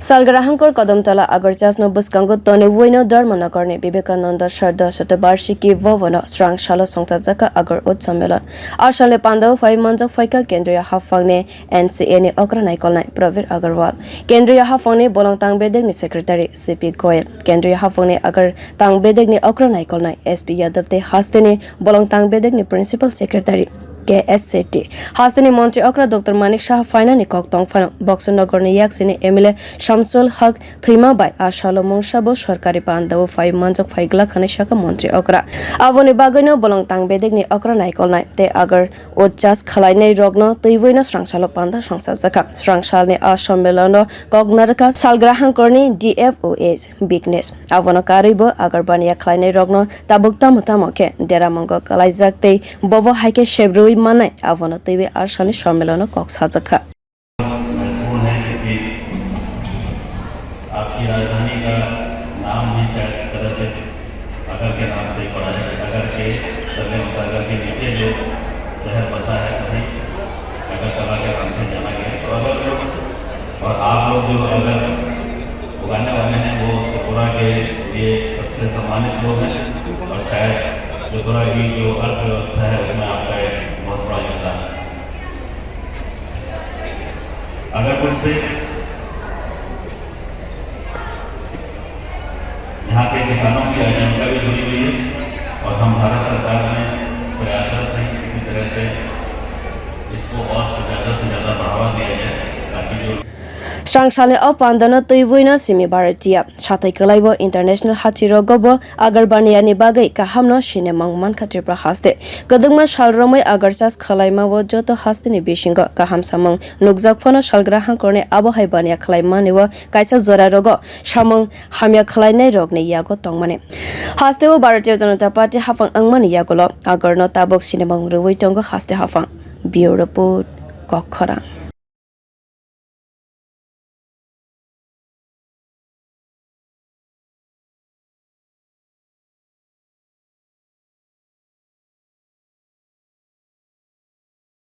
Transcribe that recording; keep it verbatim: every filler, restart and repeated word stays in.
Salgrahangkor Kodomtola Agarchasno bwskango toniwino Dharmanagarni Vivekananda Sharda Shatabarshiki Bhavano srang salo songchajakha Agar Ut Sammelan. Asalni pandao phai manjak phaikha Kendriya Haphangni N C A ni okra naikolnai Pravir Agarwal, Kendriya Haphangni Bolong Tang Bedekni Secretary C P Goyal, Kendriya Haphangni Agar Tang Bedekni okra naikolnai S P Yadav tei hasteni Bolong Tang Bedekni Principal Secretary K S Shetty. Hasteni Montri okra Doctor Manik Saha phainani kok tong phano Boxer Nagarni yaksini M L A Shamsul Haq thwima bai a salo mungsa bo sorkari pandao phai manjak phai glak hwnwi sakha Montri okra. Aboni bagwino Bolong Tang Bedekni okra naikolnai tei Agar Utchas khwlainai rokno twiwino srang salo panda songchajakha. Srang salni a sommelono kok narwkha Salgrahangkorni D F O S Bignesh. Abono karwibo Agarbaniya khwlainai rokno tabuk tamo tamo khe deramungo kwlaijak tei bobo hai khe sebrwi mannai, abono twiwi a salni sommelono kok sajakha. महत्वपूर्ण है, क्योंकि आपकी राजधानी का नाम भी शायद कदाचित अगर के नाम से ही पड़ा है। अगर के, सरले माता अगर के नीचे जो शहर बसा है, वही अगरतला के नाम से जाना गया। तो अगर लोग, और आप लोग जो अगर उगाने वाले हैं, वो त्रिपुरा के लिए सबसे सम्मानित लोग हैं, और शायद त्रिपुरा की जो अर्थव्यवस्था है, उसमें आपका एक बहुत बड़ा योगदान है। अगर कुछ से यहाँ के किसानों की आजीविका भी जुड़ी हुई है और हम भारत सरकार में प्रयासरत हैं किसी तरह से इसको और ज़्यादा से ज़्यादा बढ़ावा दिया जाए, ताकि जो Srang salni o pandano twiwino simi Bharatiya sathai kwlaibo international hathirogo bo Agarbaniyani bagwi kahamno sinimung mankha Tripura haste. Kwdwkma sal romwi Agarchas khwlaimao joto hasteni bisingo kaham samung nukjak phano Salgrahangkorni abo hai baniya khwlaimanio kaisa jorarogo samung hamya khwlainairokni yago tongmani. Hasteo Bharatiya Janata Party haphang wngmani yagulo Agarno tabuk sinimung rwui tongo haste haphang. Bureau Report, Kokkhorang.